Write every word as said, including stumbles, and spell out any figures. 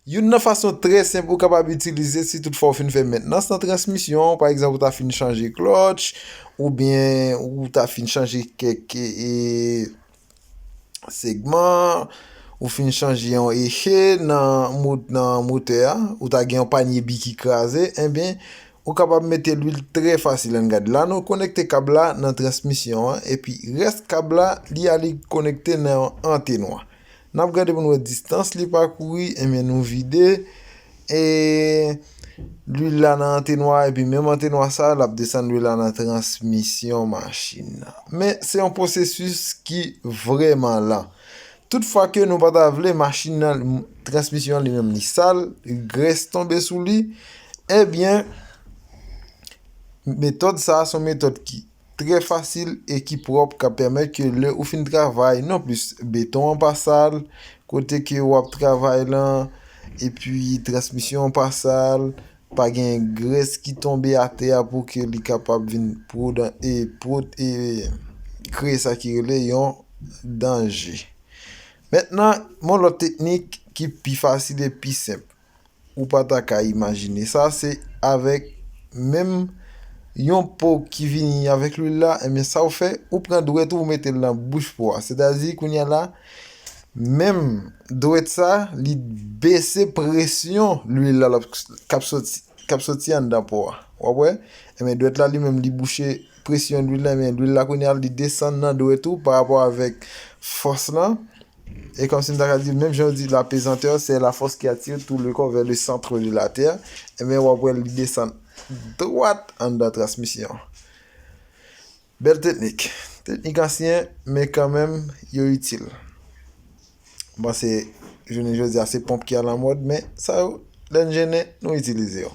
Youn nan fason trè senp ou kapab itilize si toutfwa w fin fè mentnans nan transmisyon an, pa egzanp, ou ta fin chanje klòtch, oubyen ou ta fin chanje kèk, e, segman, ou fin chanje yon eche nan mo-, nan motè a, ou ta gen yon panye bi ki kraze, ebyen, ou kapab mete lwil trè fasil. Ann gad la, nou konekte kab la nan transmisyon an, epi rès kab la, li ale konekte nan yon antenwa. N ap gade pou n wè distans li pakouri, ebyen, nou vide, e, lwil la nan antenwa, epi menm antenwa sa, l ap desann lwil la nan transmisyon machin nan. Men, se yon pwosesis ki vrèman lan. Toutfwa ke nou pa ta vle machin nan, m-, transmisyon an li menm li sal, grès tonbe sou li, ebyen, metòd sa a se yon metòd ki trè fasil e ki pwòp, k ap pèmèt ke lè ou fin travay, non plis beton an pa sal, kote ke w ap travay lan, epi transmisyon an pa sal, pa gen grès ki tonbe atè a pou ke li kapab vin pwodan-, e, pwot-, e, kreye sa ki rele yon danje. Mentnan, yon lòt teknik ki pi fasil e pi senp. Ou pa ta ka imajine sa, se avèk menm yon po ki vini avèk lwil la, ebyen, sa w fè, ou pran dwèt ou, ou mete l nan bouch po a. Sètadi, kounye a la, menm dwèt sa, li bese presyon lwil la, l ap, k ap soti, k ap soti anndan po a. W ap wè? Ebyen, dwèt la, li menm, li bouche presyon lwil la, ebyen, lwil la, kounye a, li desann nan dwèt ou pa rapò avèk fòs lan. E kòmsi m ta ka di, menm jan yo di, la pesanteur, c'est la force qui attire tout le corps vers le centre de la terre. Ebyen, w ap wè li desann dwat anndan transmisyon an. Bèl teknik. Teknik ansyen, men kanmenm, yo itil. M panse, jounen jodi a, se ponp ki alamòd, men sa yo, lè n jennen, nou itilize yo.